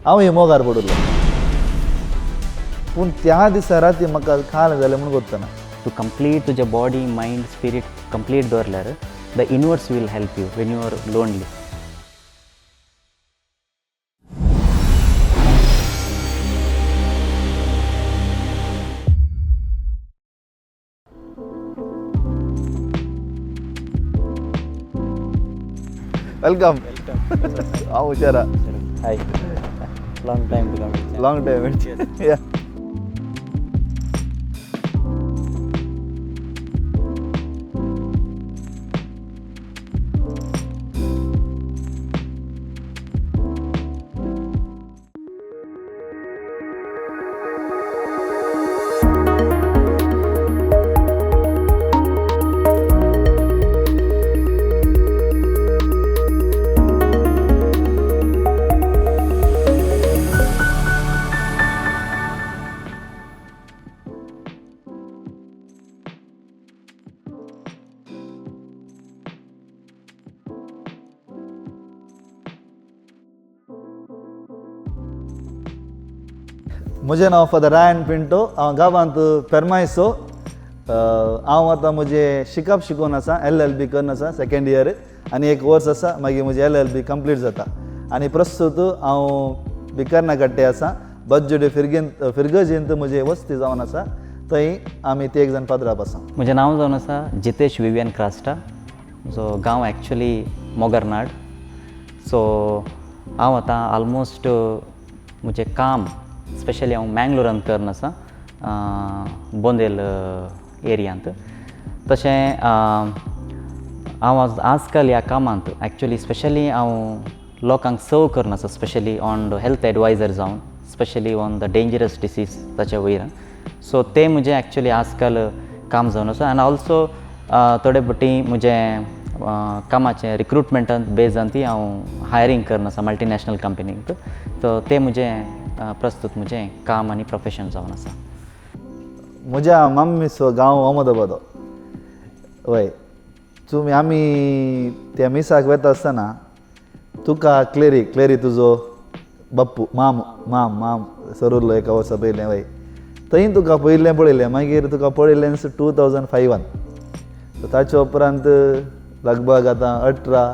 हांव मोगार पडिल्लो. पूण त्या दिसा राती म्हाका खाल जालें म्हूण कोत्तना तूं कंप्लीट तुजें बॉडी मायंड स्पिरीट कंप्लीट दवरल्यार the universe will help you when you are lonely. Welcome. हांव हुशारा. Hi, long time to come. Long time. Yeah. म्हजें नांव फादर रायन पिंटो. हांव गांवांत पेरमायसो. हांव आतां म्हजें शिकप शिकून आसा, LLB करून आसा सेकेंड इयर, आनी एक वर्स आसा मागीर म्हजें LLB complete जाता. आनी प्रस्तूत हांव बिकर्ना कट्टे आसा, बज्जुडे फिरगेंत फिरगजेंत म्हजें वस्ती जावन आसा, थंय आमी ते एक जाण पाद्राप आसा. म्हजें नांव जावन आसा जितेश विवियन क्रास्टा. म्हजो गांव एक्चुली मोगरनाड. सो हांव आतां ऑलमोस्ट म्हजें काम स्पेशली हांव मँगलोरांत करून आसा, बोंदेल एरियांत. तशें हांव आजकाल ह्या कामांत एक्चुली स्पेशली हांव लोकांक सर्व करून आसा, specially on the health adviser जावन, specially on the dangerous disease ताच्या वयर. सो तें म्हजें एक्चुली आजकाल काम जावन आसा. आनी ऑल्सो थोडे फावटी म्हजें कामाचें रिक्रुटमेंटान बेज जावन ती हांव हायरींग करून आसा मल्टिनॅशनल कंपनीक. सो तें म्हजें प्रस्तूत म्हजें काम आनी प्रोफेशन जावन आसा. म्हज्या मम्मीचो गांव अहमदाबादो. वय, तुमी आमी त्या मिसाक वता आसतना तुका क्लेरी क्लेरी तुजो बाप्पू माम माम माम सरुल्लो एका वर्सा पयलें. वय, थंय तुका पयलें पळयलें. मागीर तुका पळयलें 2005. ताचे उपरांत लगभग आतां 18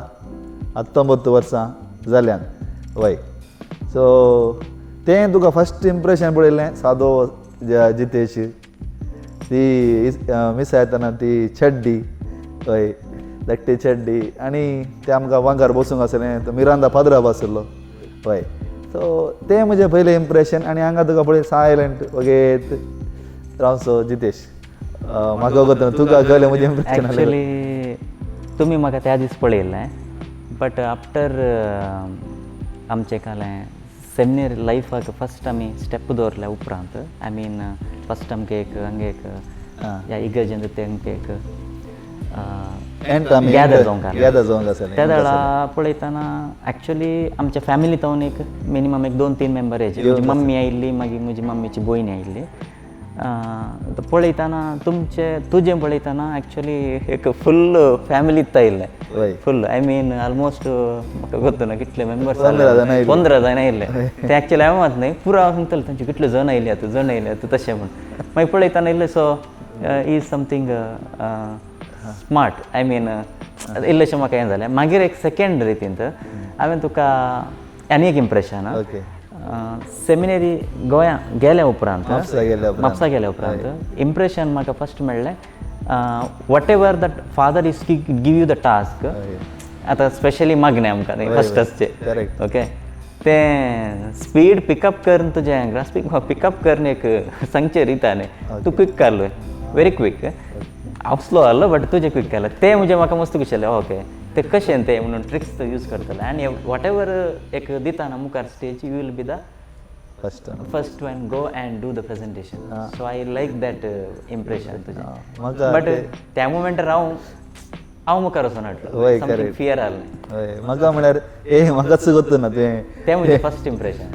19 वर्सां जाल्यान. वय, सो तें तुका फस्ट इम्प्रेशन पळयलें सादो जितेश, ती मिसा येतना ती चड्डी, हय धाकटी चड्डी, आनी ते आमकां वांगार बसूंक आसलें, तो मिरांदा पाद्राब आसलो. हय, सो तें म्हजें पयलें इम्प्रेशन. आनी हांगा तुका पळय सायलंट वगेत रावचो जितेश. म्हाका वगत तुका कळ्ळें म्हजें इम्प्रेशन. एक्चुली तुमी म्हाका त्या दीस पळयल्लें, बट आफ्टर आमचें कालें सेमिनरी लायफाक फस्ट आमी स्टेप दवरल्या उपरांत, I mean first आमकां एक हांगा एक ह्या इगर्जेंत ते आमकां एक गॅदर जावंक गॅदर जावंक आसलें. त्या वेळा पळयतना एक्चुली आमच्या फॅमिली तावन एक मिनिमम एक 2-3 मेंबर यायचे. म्हजी मम्मी आयिल्ली, मागीर म्हजी मम्मीची भयण आयिल्ली. पळयतना तुमचे तुजें पळयतना एक्चुली एक फुल फॅमिलीत आयिल्लें. फुल I mean almost म्हाका गोत्त ना कितले मेंबर्स, 15 जाण आयिल्ले. ते एक्चुली हांव मात न्हय पुरा सांगताले तांचे कितले जण आयले आतां, जण आयले आतां तशें म्हूण. मागीर पळयतना इल्लें so is something smart, I mean इल्लेशें म्हाका हें जालें. मागीर एक सेकेंड रितींत हांवें तुका आनी एक इम्प्रेशन, सेमिनरी गोंया गेल्या उपरांत, म्हापसा गेल्या उपरांत इम्प्रेशन म्हाका फस्ट मेळ्ळें, whatever that father is give you the task. आतां स्पेशली मागणें आमकां फस्ट आसचें, ओके, तें स्पीड पिकअप करून तुजें ग्रास्पींग पिकअप करून एक सांगचें रिता न्ही, तूं क्विक काडलो, व्हेरी क्विक. हांव स्लो आहलो बट तुजें क्विक केलें, तें म्हजें म्हाका मस्त खुश जालें. ओके, तें कशें तें म्हणून ट्रिक्स यूज करतलें. आनी what ever एक दितना मुखार stage, you will be the first one go and do the presentation. So I like that impression तुजें. बट त्या मुमेंटार हांव हांव मुखार वचून हाडलो, फियर आहलें म्हाका. म्हळ्यार ए म्हाकाच गोत्त ना तुवें तें म्हजें फस्ट इम्प्रेशन.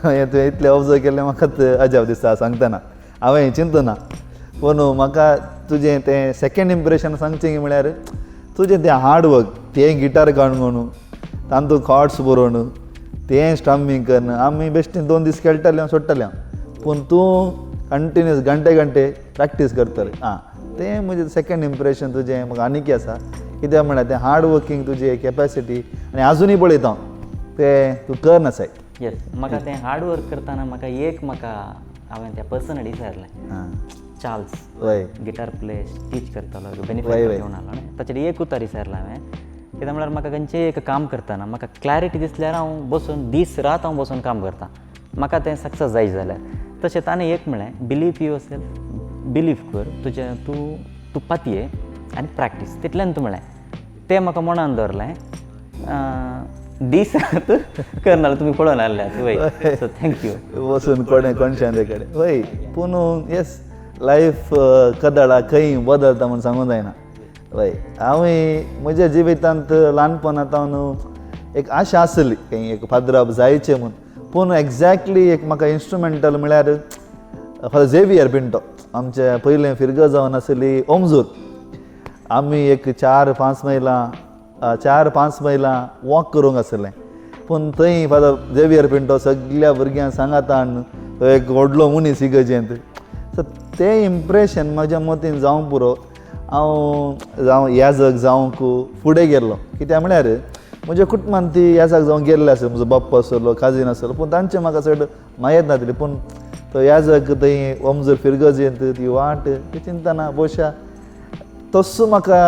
हय, तुवें इतलें ऑब्जर्व केल्लें म्हाकाच अजाप दिसता सांगतना, हांवें चिंतना. पूण म्हाका तुजें तें सेकेंड इम्प्रेशन सांगचें म्हळ्यार तुजें तें हार्ड वर्क, तें गिटार काडून म्हणून तातूंत कॉर्ड्स बरोवन तें स्ट्रमींग करून आमी बेश्टे 2 दीस खेळटाले सोडटाले हांव, पूण तूं कंटिन्यूस घंटे घंटे प्रॅक्टीस करतले. आं, तें म्हजें सेकंड इम्प्रेशन तुजें म्हाका आनीकय आसा. कित्याक म्हळ्यार तें हार्ड वर्कींग तुजी कॅपेसिटी आनी आजुनूय पळयता हांव तें तूं कर नासाय. येस, म्हाका तें हार्ड वर्क करतना म्हाका एक म्हाका हांवें त्या पर्सना विचारलें, चार्ल्स वय गिटार प्ले टीच करतालो, बेनिफीट घेवन आसलो न्ही, ताचेर एक उतार विचारलें हांवें. कित्याक म्हळ्यार म्हाका खंयचें एक काम करतना म्हाका क्लॅरिटी दिसल्यार हांव बसून दीस रात हांव बसून काम करता, म्हाका तें सक्सेस जाय जाल्यार. तशें ताणें एक म्हळें, बिलीव your self, believe कर तुजें, तूं तूं पातये आनी प्रॅक्टीस, तितल्यान तूं म्हळें. तें म्हाका मनान दवरलें, दीस रात करना तुमी पळोवन आसल्यात. वय, सो thank you. वचून कोणें कोणशान ते कडेन वय, पूण येस लायफ कदळा खंय बदलता म्हूण सांगूंक जायना. वय, हांवूय म्हज्या जिवितांत ल्हानपणांत हांव एक आशा आसली खंय एक फादराब जायचें म्हूण, पूण एग्जॅक्टली एक म्हाका इन्स्ट्रुमेंटल म्हळ्यार फादर झेवियर पिंटो, आमचें पयलें फिरगज जावन आसली ओमजूर. आमी एक 4-5 मैलां, 4-5 मैलां वॉक करूंक आसलें, पूण थंय फादर झेवियर पिंटो सगल्या भुरग्यांक सांगातान एक व्हडलो मनीस इगर्जेंत. सो तें इम्प्रेशन म्हज्या मतीन जावंक पुरो, हांव जावं याजक जावंक फुडें गेल्लो. कित्याक म्हळ्यार म्हज्या कुटुंबान ती याजक जावंक गेल्ले आसले, म्हजो बाप्पा आसलो, काजीन आसलो, पूण तांचें म्हाका चड मायत नासली. पूण तो याजक थंय ओमजूर फिरगजेंत ती वाट ती चिंतना बोशा तस्सो म्हाका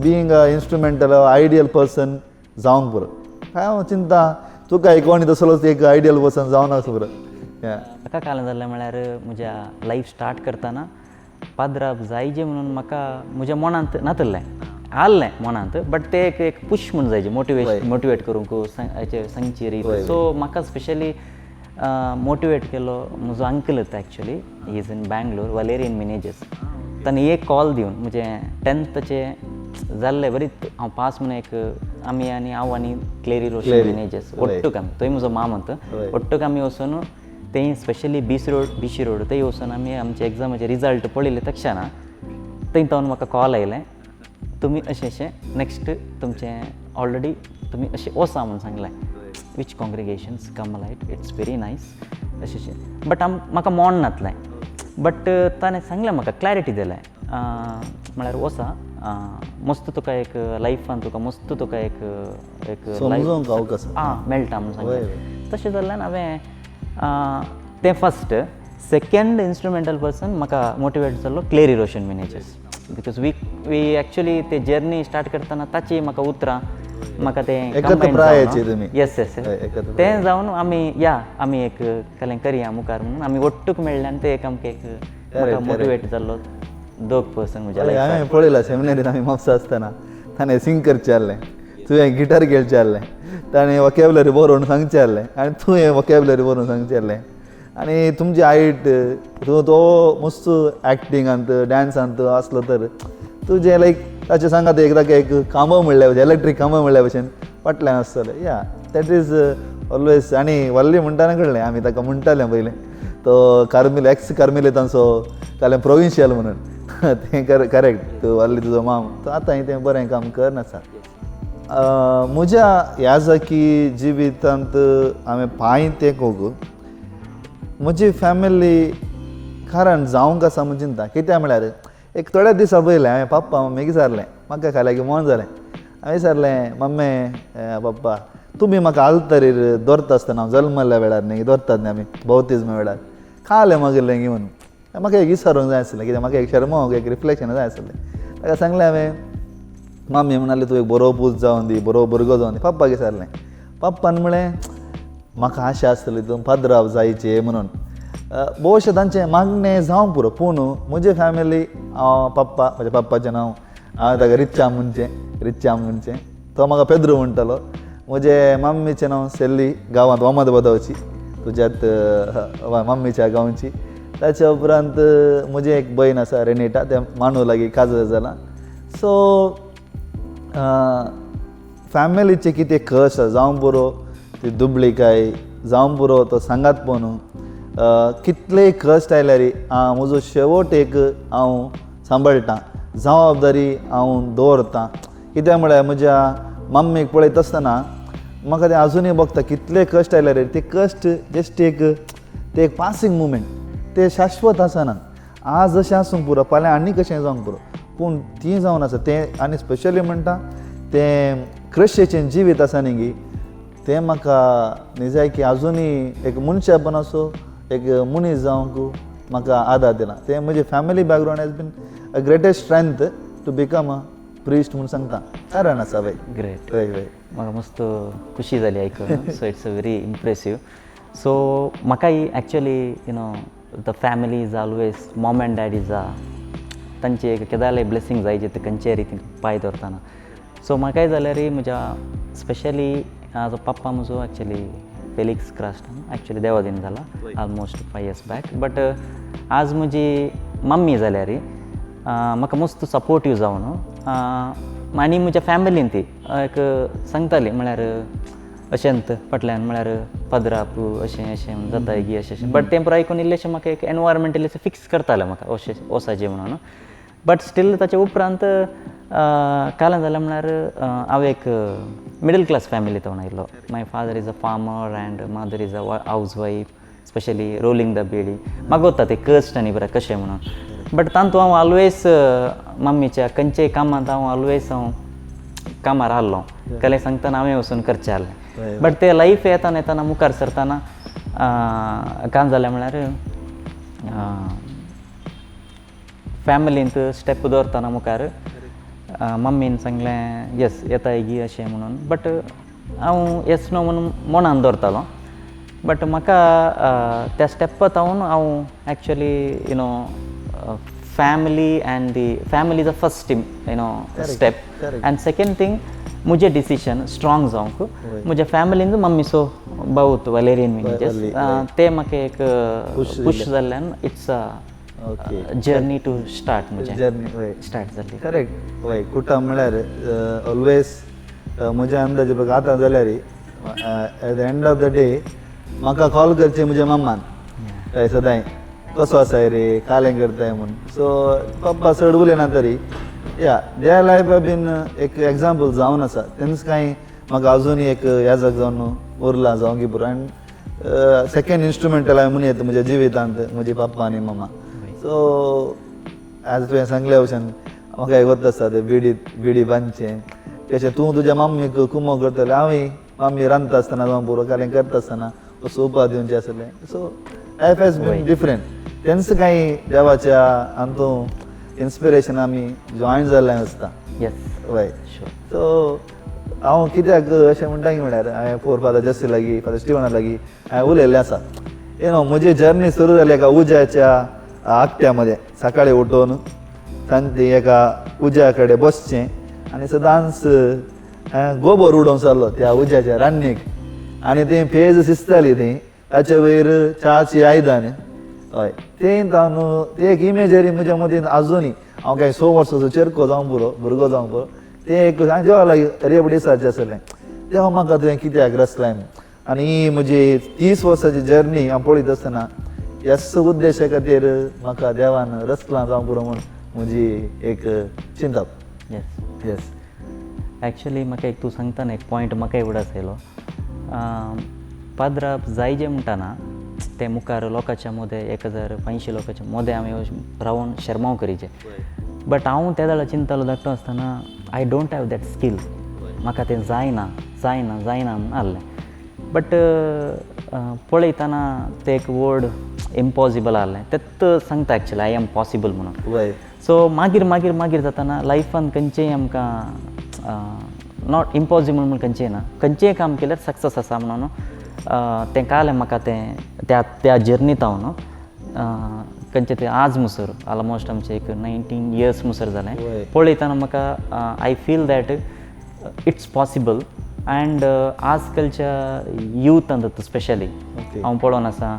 being a instrumental ideal person जावंक पुरो. हांव चिंता तुका एक कोणी तसलोच एक आयडियल पर्सन जावन आसा पुरो. म्हाका काल जालें म्हळ्यार म्हज्या लायफ स्टार्ट करतना पाद्राब जायजे म्हणून म्हाका म्हज्या मनांत नातलें, आसलें मनांत, बट ते एक एक पुश म्हूण जायजे, मोटिवेशन, मोटिवेट करूंक सांगची रीत. सो म्हाका स्पेशली मोटिवेट केलो म्हजो अंकल येता, actually he is in Bangalore, Valerian Menezes. ताणें एक कॉल दिवन म्हजें टेंथाचें जाल्लें बरीच हांव पास म्हणून एक आमी आनी हांव आनी क्लेरी रोशन मिनेजस ಒಟ್ಟುक आमी, थंय म्हजो माम होता, ಒಟ್ಟುक आमी वचून थंय स्पेशली बीस रोड, बिशी रोड थंय वचून आमी आमचे एग्जामाचे रिजल्ट पळयले तक्षणा थंय तावन म्हाका कॉल आयलें, तुमी अशें अशें नेक्स्ट तुमचें ऑलरेडी तुमी अशें वचा म्हणून सांगलें, which congregations Carmelite, it's very nice अशें अशें. बट आम म्हाका मोन नातलें, बट ताणें सांगलें म्हाका क्लॅरिटी दिलें, म्हळ्यार वचा मस्त तुका एक लायफान तुका मस्त तुका एक एक समजूंक अवकाश आं मेळटा म्हणून सांगलें. तशें जाल्ल्यान हांवें तें फस्ट. सेकंड इन्स्ट्रुमेंटल पर्सन म्हाका मोटिवेट जाल्लो Clary Roshan Menezes, because we we actually ते जर्नी स्टार्ट करतना ताची म्हाका उतरां म्हाका तें एकत्र प्रायाचे तुमी. येस येस, तें जावन आमी या आमी एक कलें करया मुखार म्हणून आमी ಒಟ್ಟುक मेळ्ळे आनी ते एक आमकां एक म्हाका मोटिवेट जाल्लो दोग पर्सन म्हज्या लायफान. हांवें पळयला सेमिनरीन आमी म्हापसा आसतना ताणें सिंग करचें आहलें, तुवें गिटार खेळचें आहलें, ताणें वोकेबलरी बरोवन सांगचें आहलें आनी तुवें वोकेबलरी बरोवन सांगचें आहलें. आनी तुमची हायट, तूं तो मस्त एक्टिंगांत डांसांत आसलो तर तुजें लायक ताचें सांगात एक ताका एक खांबो म्हणल्या भशेन, इलेक्ट्रीक खांबो म्हणल्या भशेन फाटल्यान आसतलें. या that is always. आनी वल्ली म्हणटाना कळ्ळें, आमी ताका म्हणटाले पयलें तो कार्मिल, एक्स कार्मिलेतांचो कालें प्रोविन्शियल म्हणून. तें करेक्ट, तूं वल्ली तुजो माम तो आतां तें बरें काम करनासा. म्हज्या ह्या जिवितांत हांवें पांय तेंकोंक म्हजी फॅमिली कारण जावंक आसा म्हूण चिंता. कित्याक म्हळ्यार एक थोड्या दिसां पयलें हांवें पप्पा मम्मीक विचारलें, म्हाका खाल्याकी मोन जालें, हांवें विचारलें मम्मी पप्पा तुमी म्हाका आल्तरीर दवरता आसतना हांव जल्मल्ल्या वेळार न्ही दवरतात न्ही आमी बौतिज्मा वेळार खालें मागीर घेवन म्हाका एक विचारूंक जाय आसलें, कित्याक म्हाका एक शर्माक एक रिफ्लेक्शन जाय आसलें. ताका सांगलें हांवें, मम्मी म्हणाली तूं एक बरो पूत जावन दी, बरो भुरगो जावन दी. पप्पाक विचारलें, पप्पान म्हळें म्हाका आशा आसतली तूं पाद्राव जायचे म्हणून. भोवशें तांचें मागणें जावंक पुरो, पूण म्हजे फॅमिली हांव पप्पा, म्हज्या पप्पाचें नांव हांवें ताका रिच्चा म्हणचें, रिच्चा म्हणचें, तो म्हाका पेद्रू म्हणटालो. म्हजे मम्मीचें नांव सेल्ली, गांवांत अहमदाबादाची तुज्यात मम्मीच्या गांवची. ताच्या उपरांत म्हजें एक भयण आसा रेनिटा, तें मांडू लागीं काजर जालां. सो फॅमिलीचें कितें कस जावं पुरो, ती दुबळीकाय जावं पुरो, तो सांगात पळोवन कितलेय कश्ट आयल्यार हांव म्हजो शेवट एक हांव सांबाळटा, जबाबदारी हांव दवरतां. कित्याक म्हळ्यार म्हज्या मम्मीक पळयता आसतना म्हाका तें आजुनूय भोगता कितले कश्ट आयले रे ते कश्ट जस्ट एक ते एक पासींग मुमेंट ते शाश्वत आसना. आज अशें आसूंक पुरो फाल्यां आनी कशें जावंक पुरो पूण ती जावन आसा तें. आनी स्पेशली म्हणटा तें क्रशेचें जिवीत आसा न्ही गी तें म्हाका निजायकी आजुनूय एक मनशापण असो एक मनीस जावंक म्हाका आदार दिला. तें म्हजी family background has been a greatest strength to become a priest म्हूण सांगता कारण आसा वय. ग्रेट. वय वय. म्हाका मस्त खुशी जाली आयकून. So it's a very impressive. So म्हाकाय actually the family is always mom and dad is a तांची एक केदाले ब्लेसींग जाय जे ते खंयच्याय रितीन पांय दवरतना. सो म्हाकाय जाल्यार म्हज्या स्पेशली हाजो पप्पा म्हजो एक्चुली फेलिक्स क्रास्ट एक्चुली देवादीन जाला almost 5 years back. But आज म्हजी मम्मी जाल्यार म्हाका मस्त सपोर्टीव जावन आनी म्हज्या फॅमिलीन ती एक सांगताली म्हळ्यार अशेंत फाटल्यान म्हळ्यार पदराप अशें अशें म्हण जाता गी अशें अशें. बट तें पुरो आयकून इल्लेशें म्हाका एक एनवायरमेंट इल्लेशें फिक्स करतालें म्हाका अशें वचाचें म्हणून. बट स्टील ताचे उपरांत काल्यां जालें म्हळ्यार हांव एक मिडल क्लास फॅमिलींत आयिल्लो. My father is a farmer and mother is a house wife, specially rolling the beedi. म्हाका वता ते कश्ट आनी बरें कशें म्हणून. बट तातूंत हांव ऑलवेज मम्मीच्या खंयच्याय कामांत हांव ऑलवेज हांव कामार आहलो कलें सांगतना हांवें वचून करचें आहलें. बट ते लायफ येताना येताना मुखार सरतना कांय जालें म्हळ्यार फॅमिलींत स्टेप दवरतना मुखार मम्मीन सांगलें येस येताय गी अशें म्हणून. बट हांव येस नो म्हणून मनान दवरतालो. बट म्हाका त्या स्टेपात हांव हांव actually family and the family is a first step. And second thing म्हजें डिसिशन स्ट्रॉंग जावंक म्हज्या फॅमिलीन मम्मीचो भाव वलेरियन मिनेजस ते म्हाका एक पुश जाल्ल्यान it's a journey to start म्हजें जर्नी वय स्टार्ट जाली. करेक्ट वय. कुटुंब म्हळ्यार ऑलवेज म्हज्या अंदाजे बघ आतां जाल्यार at the end of the day म्हाका कॉल करचें म्हज्या मम्मान हय सदांय कसो आसाय रे कालें करताय म्हूण. सो पप्पा चड उलयना तरी या their life बीन एक एग्जाम्पल जावन आसा तेन्ना कांय म्हाका अजूनय एक याजक जावन उरला जावं की पुरो. आनी सेकेंड इन्स्ट्रुमेंटल हांवें म्हणूं येता म्हज्या जिवितांत म्हजी पप्पा आनी मम्मा. सो आज तुवें सांगल्या भशेन म्हाका एक वत आसा ते बिडी बिडी बांदचें कशें तूं तुज्या मम्मीक कुमो करतलें हांवूय मम्मी रांदता आसतना जावं पुरो कालें करता आसतना सोपा दिवचें आसलें. So life has been different तेंच कांय देवाच्या हातूं इन्स्पिरेशन आमी जॉयन जाल्लें आसता. येस. वय. शुअर. सो हांव कित्याक अशें म्हणटा की म्हळ्यार हांवें फोर फादर जस्सी लागीं फादर स्टिवना लागीं हांवें उलयल्लें आसा म्हजी जर्नी सुरू जाली एका उज्याच्या आगट्या मदें सकाळीं उठून सांजचें एका उज्या कडेन बसचें आनी सदांच गोबर उडोवंक जालो त्या उज्याच्या रान्नीक आनी तें पेज शिजताली ती ताचे वयर च्याची आयदन हय तें तांदूळ ती एक इमेजरी म्हज्या मदीं आजुनूय हांव कांय 6 वर्सांचो चेरको जावंक पुरो भुरगो जावंक पुरो तें एक हांवें देवा लागीं रेबडी दिसाचें आसलें तेव्हा म्हाका तुवें कित्याक रचलें. आनी ही म्हजी 30 वर्सांची जर्नी हांव पळयत आसतना ह्याच उद्देशा खातीर म्हाका देवान रचलां जावंक पुरो म्हूण म्हजी एक चिंतप. येस. येस. एक्चुली म्हाका एक तूं सांगतना एक पॉयंट म्हाका उडास आयलो. पाद्राप जाय जे म्हणटा ना ते मुखार लोकांच्या मदें 1500 लोकांच्या मदें आमी रावन शेरमांव करीचे. बट हांव त्या वेळार चिंततालो धाकटो आसतना I don't have that skill म्हाका तें जायना जायना जायना म्हणून आहलें. बट पळयतना तें एक वर्ड इम्पॉसिबल आहलें तेत सांगता एक्चुली I am possible म्हणून. वय. सो मागीर मागीर मागीर जाताना लायफान खंयचेय आमकां not impossible म्हूण खंयचेय ना खंयचेय काम केल्यार सक्सेस आसा म्हणून तें कळ्ळें म्हाका तें त्या त्या जर्नीत हांव न्हू खंयचें तें आज मुसर ऑलमोस्ट आमचें एक 19 इयर्स मुसर जालें पळयतना म्हाका I feel that it's possible. And आजकालच्या युथान स्पेशली हांव पळोवन आसा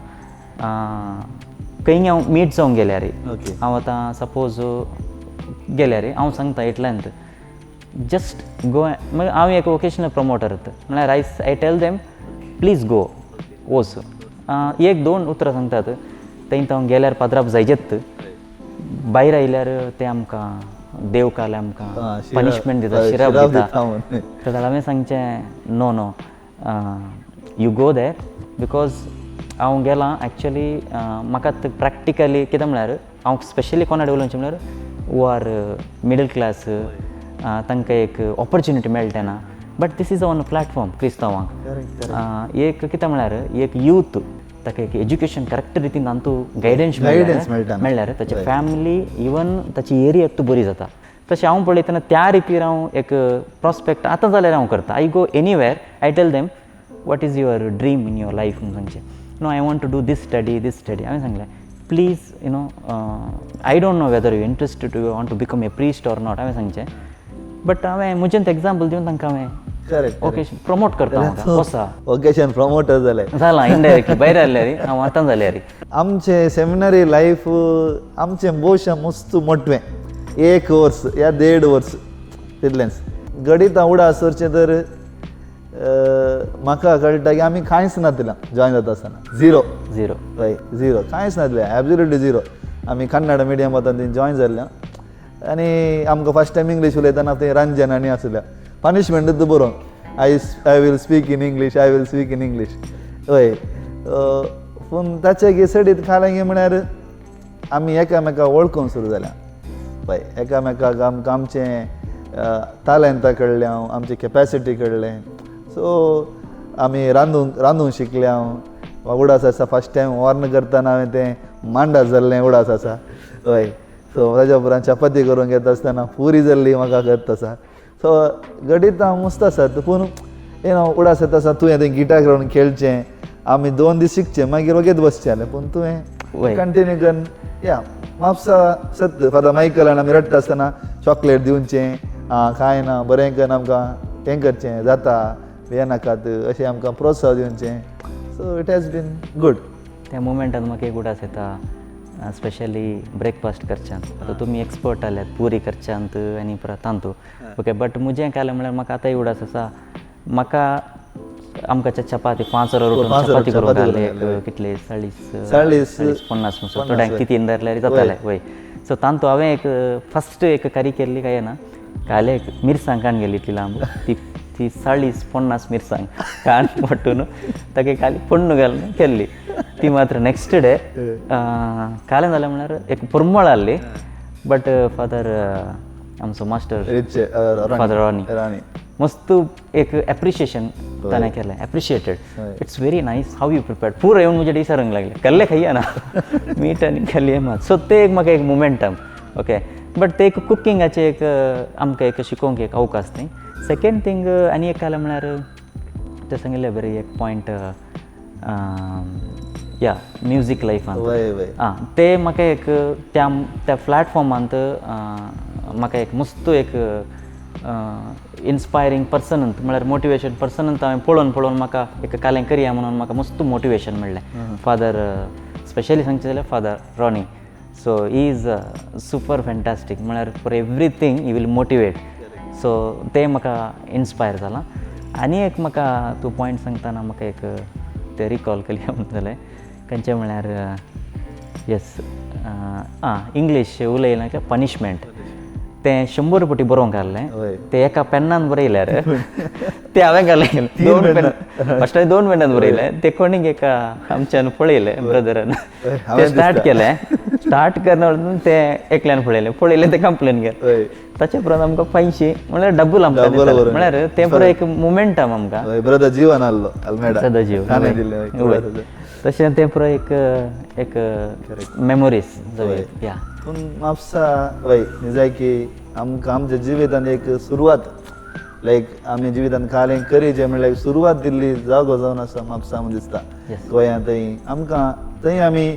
खंय हांव मीट जावंक गेल्यार हांव आतां सपोज गेल्यार हांव सांगता इतल्यांत जस्ट गो. मागीर हांव एक वोकेशनल प्रमोटर म्हळ्यार I tell them please go वच एक दोन उतरां सांगतात थंय हांव गेल्यार पाद्राप जायजेत भायर आयल्यार ते आमकां देव काले आमकां पनिशमेंट दिता शिराप दिता. तर हांवें सांगचें no no You go there because हांव गेलां एक्चुली म्हाका प्रॅक्टिकली कितें म्हळ्यार हांव स्पेशली कोणा उलोवचें म्हळ्यार हू आर मिडल क्लास, तांकां एक ऑपॉर्च्युनिटी मेळटा ना, but this is one platform क्रिस्तांवांक. एक कितें म्हळ्यार एक यूथ ताका एक एज्युकेशन करेक्ट रितीन तांतू गायडन्स गायडन्स मेळटा. मेळ्ळ्यार ताचे फॅमिली, इवन ताची एरिया तूं बरी जाता. तशें हांव पळयतना त्या रितीर हांव एक प्रोस्पेक्ट आतां जाल्यार हांव करता. I go anywhere, I tell them, "What is your dream in your life?" म्हणून सांगचें. "No, I want to do this study, this study." हांवें सांगलें, "Please, I don't know whether you interested to want to become a priest or not," हांवें सांगचें, but हांवें म्हजें example दिवन तांकां हांवें ओके प्रमोट करता म्हाका वसा. वोकेशन प्रमोटर जाले. जाला इनडायरेक्टली भायर आसल्यार हांव आतां जाल्यार. आमचें सेमिनरी लायफ, आमचें भोवशा मस्त मोटवें, एक वर्स या देड वर्स तितलेंच. गणितां उडास करचें तर म्हाका कळटा की आमी कांयच नासलें जॉयन जाता आसतना, झिरो. झिरो. हय, झिरो, कांयच नासलें, एब्सोल्युटली झिरो. आमी कन्नड मिडियम वता थंय जॉयन जाल्ले आनी आमकां फर्स्ट टायम इंग्लीश उलयतना थंय रंजन आनी आसल्या पनिशमेंट बरोवन, I will speak in English, I will speak in English." हय, पूण ताचे सडीत खालें म्हळ्यार आमी एकामेका वळखूंक सुरू जाल्या. हय, एकामेकाक आमकां आमचें तालेंतां कळ्ळें, आमची कॅपेसिटी कळ्ळें. सो आमी रांदूंक रांदूंक शिकले. हांव उडास आसा, फर्स्ट टायम वॉर्न करतना हांवें तें मांडा जाल्लें उडास आसा. हय, सो ताज्या उपरांत चपाती करूंक येता आसतना पुरी जाल्ली म्हाका करता आसा. सो गणितां मस्त आसात, पूण you know उडास येता आसा, तुवें तें गिटार घेवन खेळचें. आमी 2 दीस शिकचे, मागीर वगेत बसचें जालें, पूण तुवें कंटिन्यू करून या म्हापसा सत फादर मायकलान आमी रडटा आसतना चॉकलेट दिवचें, आं कांय ना, बरें करून आमकां हें करचें जाता, भिये नाकात अशें आमकां प्रोत्साहन दिवचें. So it has been good. त्या मुमेंटान म्हाका एक उडास येता, स्पेशली ब्रेकफास्ट करच्यांत. आतां तुमी एक्सपर्ट आल्यात पुरी करच्यांत आनी परत तांतू, ओके, बट म्हजें कालें म्हळ्यार म्हाका आतांय उडास आसा, म्हाका आमकां चपाती 5 वरां उठून 5 वरां चपाती करूंक चपाती घाले करूंक. एक कितले, 40 40. 40 50 म्हणसर, थोड्यांक तितीन धरल्यार जातालें. वय, सो तांतू हांवें एक फर्स्ट एक करी केल्ली काय ना, काले एक मिरसांग काण गेली इतली लांब, ती ती 40 50 मिरसांग काण पट्टून ताका खाली फोण्ण घालून केल्ली. ती मात्र नेक्स्ट डे कालें जालें म्हळ्यार एक पुरमळ आहली, बट फादर आमचो मास्टर रिच. Father Ronnie. राणी. मस्त एक एप्रिशिएशन ताणें केलें, appreciated, "It's very nice how you prepared." पुरो येवन म्हजे विचारूंक लागले, कल्ले खायया ना मीठ आनी खाली मात. सो ते एक म्हाका एक मुमेंटम, ओके, बट ते एक कुकिंगाचें एक आमकां एक शिकोवंक एक अवकाश न्ही. सेकेंड थिंग, आनी एक कालें म्हळ्यार तें सांगिल्लें बरें एक पॉयंट या म्युजीक लायफान. वय वय आं, ते म्हाका एक त्या त्या प्लॅटफॉर्मांत म्हाका एक मस्त एक इन्स्पायरींग पर्सन, म्हळ्यार मोटिवेशन पर्सन हांवें पळोवन पळोवन म्हाका एक कालें करया म्हणून म्हाका मस्त मोटिवेशन मेळ्ळें. फादर, स्पेशली सांगचें जाल्यार father Ronnie, so he is super fantastic, म्हळ्यार for everything he will motivate. So तें म्हाका इन्स्पायर जालां. आनी एक म्हाका तूं पॉयंट सांगतना म्हाका एक तें रिकॉल केलें म्हणून जालें, खंयचें म्हळ्यार येस, आं, इंग्लीश उलयना पनिशमेंट, तें 100 पटी बरोवंक घाल्लें. तें एका पेन्नान बरयल्यार तें हांवें घालें दोन पेन, फस्ट दोन पेनान बरयलें. तें कोणीक एका आमच्यान पळयलें ब्रदरान, तें स्टार्ट केलें, स्टार्ट करना तें एकल्यान पळयलें, पळयलें तें कंप्लेन केलें. ताचे उपरांत आमकां 500 म्हळ्यार डबल आमकां Double दिताले. बरोवन. म्हळ्यार तें पुरो एक मुमेंटम आमकां. हय, ब्रदर जीवन आहलो अल्मेडा. सदाजीव. ताणें दिल्लें, हय. तशें तें पुरो एक एक मेमोरीज या. पूण म्हापसा, वय, निजायकी आमकां आमच्या जिवितान एक सुरवात, लायक आमी जिवितान कालें करीचें म्हणल्यार एक सुरवात दिल्ली जागो जावन आसा म्हापसा म्हूण दिसता. गोंयांत थंय आमकां थंय आमी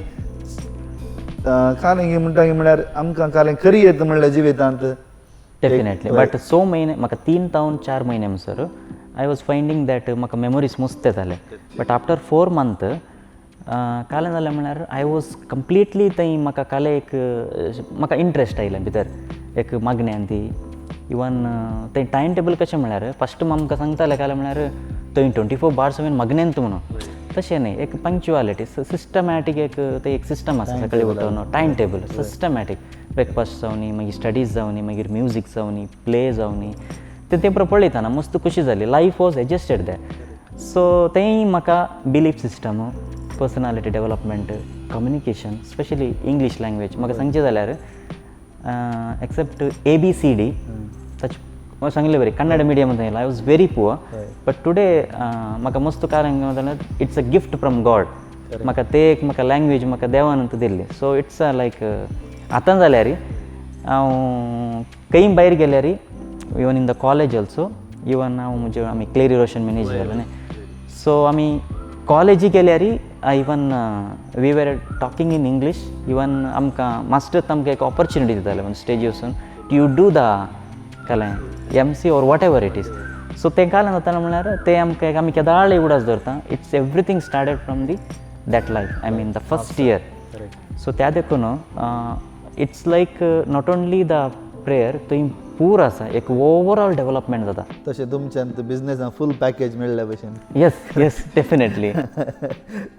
कालें म्हणटा की म्हळ्यार आमकां कालें करी येता म्हणल्यार जिवितांत. डेफिनेटली, बट स म्हयने म्हाका, 3 जावन 4 म्हयने म्हणसर I was finding that म्हाका मेमोरीज मस्त येताले. बट आफ्टर 4 मंथ कालें जालें म्हळ्यार I was completely थंय म्हाका कालें एक म्हाका इंट्रस्ट आयलें भितर एक मागण्यान ती. इवन थंय टायम टेबल कशें म्हळ्यार फस्ट आमकां सांगताले कालें म्हळ्यार थंय 24/7 मागण्यांत म्हणून, तशें न्ही. एक पंक्च्युअलिटी, सिस्टमॅटीक एक ते एक सिस्टम आसा. सकाळीं उठून टायम टेबल, सिस्टमॅटीक ब्रेकफास्ट जावनी, मागीर स्टडीज जावनी, मागीर म्युजीक जावनी, प्ले जावनी. ते तें पळयतना मस्त खुशी जाली. Life was adjusted that. So तेंय म्हाका belief system, personality development, communication, specially English language. म्हाका सांगचें जाल्यार एक्सेप्ट ABCD, ताचे हांवें सांगिल्लें बरें, कन्नड मिडियमांत येयला, I was very poor, but today म्हाका मस्त कारण जाल्यार it's a gift from God. म्हाका ते एक म्हाका लँग्वेज म्हाका देवान दिल्ली. सो it's a लायक आतां जाल्यार हांव खंय भायर गेल्यार, even in the college also, even हांव म्हजे आमी क्लेरी रोशन मॅनेज जालें न्ही, सो आमी कॉलेजी गेल्यार even we were talking in English. Even आमकां मास्टर आमकां एक ऑपॉर्चुनिटी दिताले म्हणजे स्टेजी वचून you do the कलें MC or whatever it is. So तें कालें जातालें म्हणल्यार तें आमकां एक आमी केदाळ उगडास दवरता, it's everything started from the that life, I mean the first year. So त्या देखून it's like not only the prayer, थंय पूर आसा एक ओवरऑल डेवलपमेंट जाता. तशें तुमच्यान बिजनेसान फूल पॅकेज मेळ्ळ्या भशेन. येस येस, डेफिनेटली.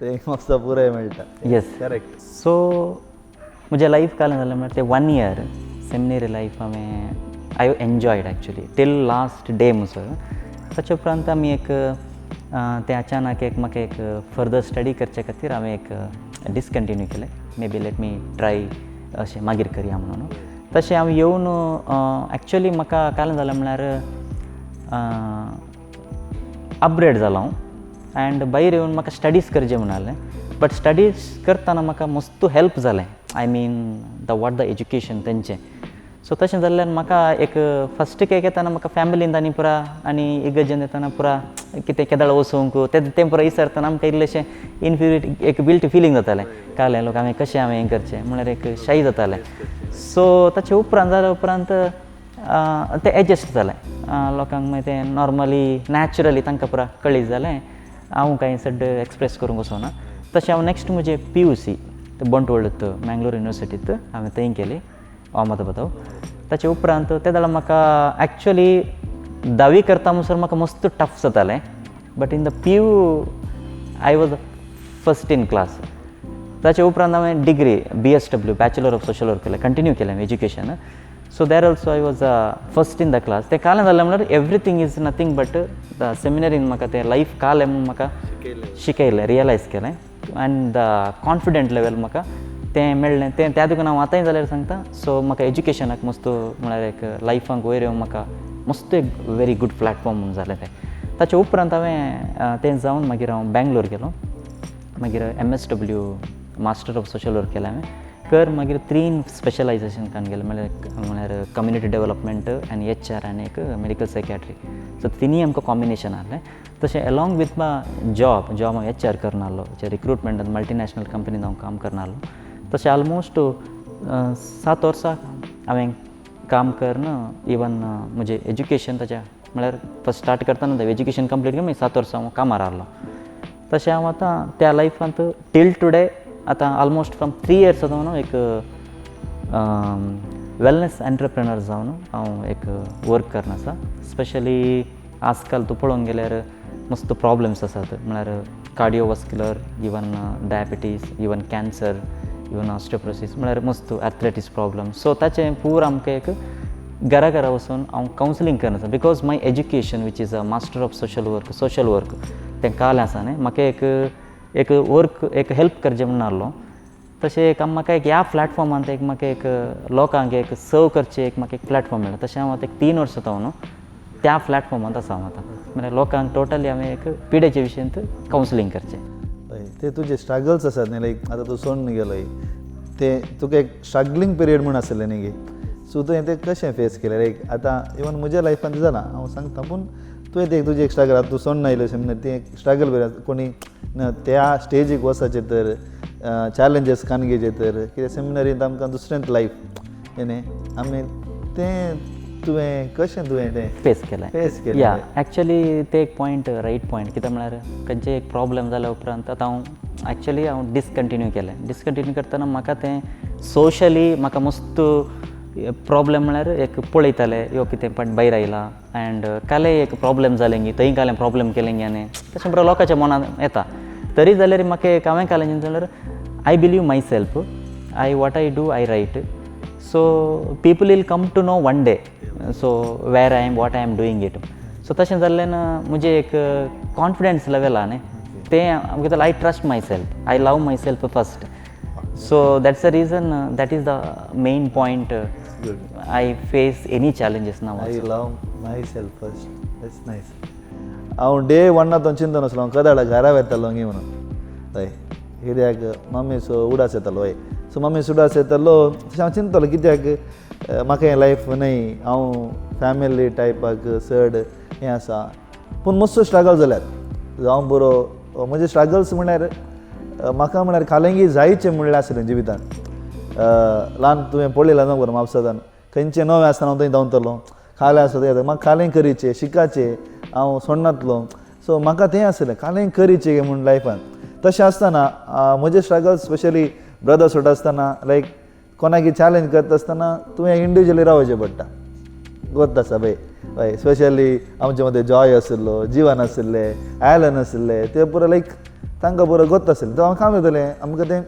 ते मस्त पुराय मेळटा. येस. करेक्ट. सो म्हज्या लायफ कालें जालें म्हळ्यार ते वन इयर सेमिनरी लायफ हांवें I enjoyed actually till last day म्हणसर. ताचे उपरांत आमी एक तें अचानक एक म्हाका एक फर्दर स्टडी करचे खातीर हांवें एक डिसकंटिन्यू केलें, may be let me try अशें मागीर करया म्हणून. तशें हांव येवन एक्चुली म्हाका कालें जालें म्हळ्यार अपग्रेड जालो हांव एंड भायर येवन म्हाका स्टडीज करचें म्हणालें, बट स्टडीज करतना म्हाका मस्त हेल्प जालें, I mean the what the education तेंचें. सो तशें जाल्ल्यान म्हाका एक फस्ट एक येतना म्हाका फॅमिलीन आनी पुरा आनी इगर्जेन येतना पुरा कितें केदळ वचूंक तें तें पुरा विसरतना आमकां इल्लेशें इन्फिरियरिटी एक गिल्टी फिलींग जातालें. कालें लोक हांवें कशें हांवें हें करचें म्हळ्यार एक शाय जातालें. सो ताचे उपरांत जाल्या उपरांत तें एडजस्ट जालें लोकांक, मागीर तें नॉर्मली नॅचरली तांकां पुरा कळीत जालें, हांव कांय चड एक्सप्रेस करूंक वचना. तशें हांव नेक्स्ट म्हजें PUC बंटवळत मँगलोर युनिवर्सिटींत हांवें थंय केली, अहमदाबाद. ताचे उपरांत ते जाल्यार म्हाका एक्चुली धावी करता म्हणसर म्हाका मस्त टफ जातालें, but in the PU I was first in class. ताचे उपरांत हांवें degree BSW, bachelor of social work केलें, कंटिन्यू केलें education. So there also I was first in the class. तें कालें जालें म्हणल्यार everything is nothing but the सेमिनरीन म्हाका तें लायफ कालें म्हूण म्हाका शिकयलें, रियलायज केलें आनी the confident level म्हाका तें मेळ्ळें. तें त्या देखून हांव आतांय जाल्यार सांगता, सो म्हाका एज्युकेशनाक मस्त म्हळ्यार एक लायफांक वयर येवंक म्हाका मस्त एक व्हेरी गूड प्लॅटफॉर्म म्हूण जालें तें. ताचे उपरांत हांवें तें जावन मागीर हांव बँगलोर गेलो, मागीर MSW, master of social work केलें हांवें कर, मागीर तीन स्पेशलायझेशन कान गेलें, म्हळ्यार कम्युनिटी डेवलपमेंट आनी HR आनी एक मेडिकल सायकॅट्री. सो तिनूय आमकां कॉम्बिनेशन आहलें. तशें along with my job, job हांव HR करना आहलो, रिक्रुटमेंट मल्टिनॅशनल कंपनीन हांव काम करना आहलो. तशें ऑलमोस्ट 7 वर्सां हांवें काम करून इवन म्हजें एज्युकेशन ताच्या म्हळ्यार फस्ट स्टार्ट करतना एज्युकेशन कंप्लीट करून मागीर 7 वर्सां हांव कामार आहलो. तशें हांव आतां त्या लायफांत टील टुडे आतां ऑलमोस्ट फ्रॉम 3 इयर्स जावन एक वेलनस एंटरप्रेनर जावन हांव एक वर्क करना आसा. स्पेशली आजकाल तूं पळोवंक गेल्यार मस्त प्रॉब्लम्स आसात, म्हळ्यार cardiovascular, even diabetes, even cancer, even osteoporosis, म्हळ्यार मस्त आर्थरायटीस प्रॉब्लम. सो ताचें पूर आमकां एक घरा घरा वचून हांव कावन्सिलींग करना आसा, because my education which is a master of social work, social work तें कालें आसा न्ही, म्हाका एक एक वर्क एक हेल्प करचें म्हूण आहलो. तशें एक म्हाका एक ह्या प्लॅटफॉर्मान एक म्हाका एक लोकांक एक सर्व करचें एक म्हाका एक प्लॅटफॉर्म मेळ्ळा. तशें हांव आतां एक 3 वर्सां जावन त्या प्लॅटफॉर्मांत आसा हांव आतां, म्हळ्यार लोकांक टोटली हांवें एक पिडेच्या विशयांत कावन्सिलींग करचें. हय, ते तुजे स्ट्रगल्स आसात न्ही, लायक आतां तूं सोडून गेलोय ते तुका एक स्ट्रगलींग पिरियड म्हूण आसलें न्ही गे, सो तुवें तें कशें फेस केलें? लायक आतां इवन म्हज्या लायफान जालां हांव सांगता, पूण तुवें तें तुजें एक स्ट्रगल आतां तूं सोडून आयलो अशें म्हणल्यार तें एक स्ट्रगल पिरियड कोणी त्या स्टेजीक वचपाचें तर चॅलेंजीस कान घेवचे तर कित्याक सेमिनरींत आमकां दुसरेंच लायफ न्ही आमी तें तुवें कशें तुवें तें फेस केलें? फेस केलें. या, एक्चुली ते एक पॉयंट, रायट पॉयंट. कित्याक म्हळ्यार खंयचें एक प्रॉब्लम जाल्या उपरांत आतां हांव एक्चुली हांव डिसकंटिन्यू केलें. डिसकंटिन्यू करतना म्हाका तें सोशली म्हाका मस्त प्रॉब्लम, म्हळ्यार एक पळयताले यो कितें पण भायर आयला एंड कालें एक प्रॉब्लम जालें गी, थंय कालें प्रॉब्लम केलें गी, आनी तशें बरें लोकांच्या मनान येता. तरी जाल्यार म्हाका एक हांवें कालें जाल्यार I believe myself, I what I do I right, so people will come to know one day, so where I am, what I am doing it. So तशें जाल्ल्यान म्हजें एक कॉन्फिडन्स लेवल आहा न्ही, तें आमगे I trust myself, I love myself first. So that's the reason, that is the main point. I face any challenges now. I love myself first, that's nice. हांव day वन्ना तो चिंतन आसलो, हांव कदाळ घरा वेतालो गी म्हणून. हय, कित्याक मम्मीचो उडास येतालो. हय, सो मम्मीचो उडास येतालो तशें हांव चिंततालो, कित्याक म्हाका हें लायफ न्हय, हांव फॅमिली टायपाक चड हें आसा. पूण मातसो स्ट्रगल जाल्यार हांव बरो म्हजे स्ट्रगल्स म्हणल्यार म्हाका म्हणल्यार खालेंगी जायचें म्हणलें आसलें जिवितान. ल्हान तुवें पळयलां न्हू बरो म्हापसातान खंयचें नवें आसतना हांव थंय धांवतलो, खालें आसता थंय म्हाका खालें करीचें शिकाचें हांव सोडनातलो. सो म्हाका तें आसलें खालें करीचें म्हूण लायफान. तशें आसतना म्हजे स्ट्रगल्स स्पेशली ब्रदर्स सोडटा आसतना, लायक कोणाकी चॅलेंज करता आसतना तुवें इंडिविज्युअली रावचें पडटा. गोत आसा पळय. हय, स्पेशली आमचे मदें जॉय आशिल्लो, जिवन आशिल्लें, ॲलन आशिल्लें, ते पुरो लायक तांकां बरो गोत आशिल्लें. तो आमकां काम जातालें, आमकां तें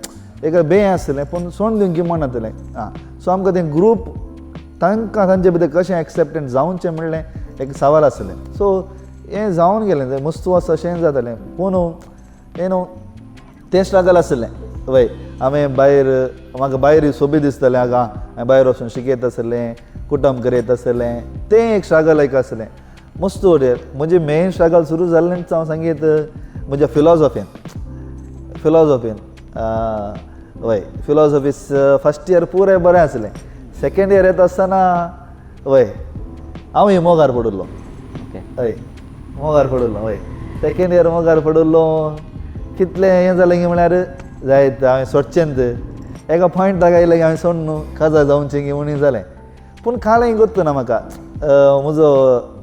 एक बें आसलें, पूण सोडून दिवंक की म्हणनातलें. आं, सो आमकां तें ग्रूप तांकां तांचे भितर कशें एक्सेप्टन्स जावचें म्हणलें एक सवाल आसलें. सो हें जावन गेलें, मस्तू आसा अशें जातालें. पूण हें न्हू तें स्ट्रगल आसलें. वय, हांवें भायर म्हाका भायर सोबीत दिसतालें, हांगा हांवें भायर वचून शिकयत आसलें, कुटम करयत आसलें, तें एक स्ट्रगल एक आसलें मस्त. म्हजें मेन स्ट्रगल सुरू जाल्लेंच हांव सांगीत म्हज्या फिलॉजॉफीन. फिलॉजॉफीन, वय, फिलॉजॉफीस फर्स्ट इयर पुराय बरें आसलें. सेकेंड इयर येता आसतना वय हांव मोगार पडिल्लो. हय, मोगार पडिल्लो. हय, सेकेंड इयर मोगार पडिल्लो. कितलें हें जालें की म्हळ्यार जायत हांवें सोडचें एका पॉयंटाक आयलें की हांवें सोड न्हू काजार जावचें की म्हणून जालें. पूण कालें गोत्त ना म्हाका. म्हजो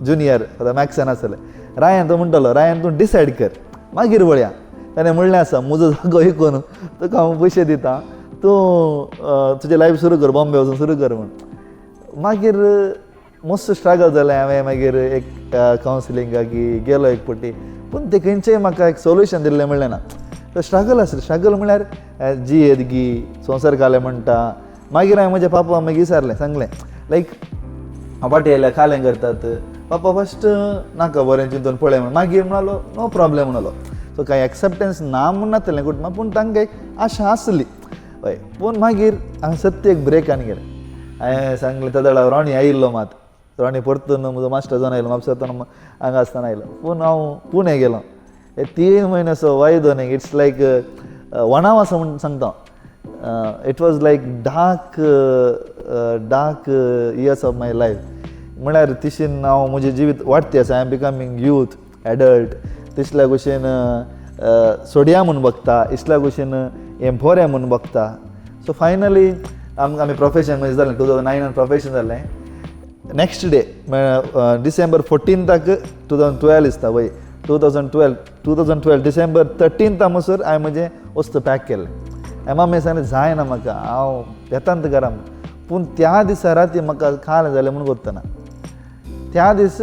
जुनियर मॅक्सान आसलें रायन, तो म्हणटालो, रायन तूं डिसायड कर मागीर पळया. ताणें म्हणलें आसा, म्हजो जागो विकून तुका हांव पयशे दिता, तूं तुजें लायफ सुरू कर, बॉम्बे वचून सुरू कर म्हूण. मागीर मस्त स्ट्रगल जालें. हांवें मागीर एक कावन्सिलिंगाक गेलो एक पटी, पूण ते खंयचेय म्हाका एक सोल्युशन दिल्लें म्हणलें ना. तो स्ट्रगल आसलें. स्ट्रगल म्हणल्यार जी येदगी संवसार कालें म्हणटा. मागीर हांवें म्हज्या पापा मागीर विचारलें, सांगलें लायक हांव फाटीं आयल्यार खालें करतात. पापा फस्ट नाका, बरें चिंतून पळय म्हण. मागीर म्हणालो नो प्रॉब्लेम म्हणालो. सो कांय एक्सेप्टन्स ना म्हूण नातलें कुटुंबा, पूण तांकां एक आशा आसली. हय, पूण मागीर हांवें सत्य एक ब्रेक आनी गेलें. हांवें सांगलें तेदळा रोणी आयिल्लो, मात रोणी परतून म्हजो मास्टर जावन आयलो म्हापसा, हांगा आसतना आयलो. पूण हांव पुणे गेलो, हे 3 म्हयने असो वायदो न्ही, it's लायक वणाव आसा म्हूण सांगता. It was like dark dark years of my life. म्हळ्यार तिशीन हांव म्हजें जिवीत वाडटी आसा, I am becoming youth adult. तिसल्या भशेन सोडया म्हूण बघता, इसल्या भशेन हें बरें म्हूण बघता. सो फायनली आमकां आमी प्रोफेशन म्हणजे जालें, 2009 प्रोफेशन जालें. नेक्स्ट डे डिसेंबर 14ताक 2012 दिसता. वय, 2012, 2012 डिसेंबर 13था म्हणसर हांवें म्हजें वस्तू पॅक केलें. हांवें मम्मी सांगलें जायना म्हाका, हांव येता घरा. पूण त्या दिसा राती म्हाका कालें जालें म्हूण गोत्तना. त्या दीस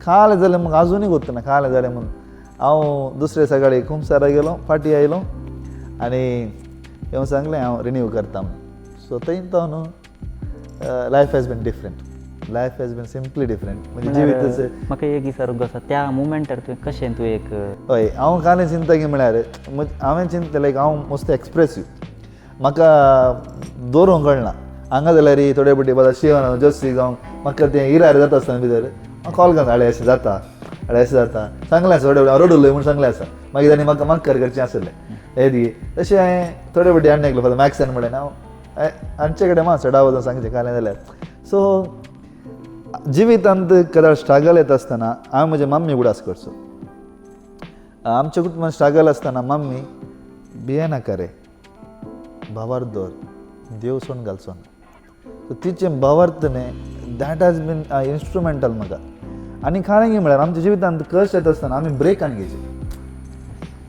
कालें जालें म्हाका आजुनूय गोत्तना कालें जालें म्हूण. हांव दुसरे सकाळी खुमसारा गेलो, फाटीं आयलो आनी येवन सांगलें हांव रिन्यू करता म्हूण. सो थंय तो न्हू life has been different, life has been simply different. म्हणजे जिवीतच. म्हाका एक विचारूंक आसा, त्या मुमेंटार तुवें कशें तूं एक हय, हांव कालें चिंतता की म्हळ्यार हांवें चिंतलें लायक हांव मस्त एक्सप्रेसीव, म्हाका दवरूंक कळना. हांगा जाल्यार थोडे पटी बाबा शिवन जोसी जावं म्हाका तें इरार जाता आसतना भितर हांव कॉल करता, आळे अशें जाता, आळे अशें जाता, सांगलें आसा थोडे हांव रडुलो म्हूण सांगलें आसा. मागीर तांणी म्हाका माक्कर करचें आसलें येदी. तशें हांवें थोडे पटी आनी एकलो मॅक्सान म्हणलें हांव हांचे कडेन मातसो चडाव वचून सांगचें कालें जाल्यार. सो जिवितांत कदाच स्ट्रगल येता आसतना हांवें म्हज्या मम्मी उगडास करचो. आमच्या कुटुंबान स्ट्रगल आसतना मम्मी भियेनाका रे, भावार्थ दवर, देव सोडून घालचो ना. सो तिचें भावार्थ न्ही, that has been instrumental म्हाका. आनी कारण की म्हळ्यार आमच्या जिवितांत कश्ट येता आसतना आमी ब्रेक आनी घेवचे,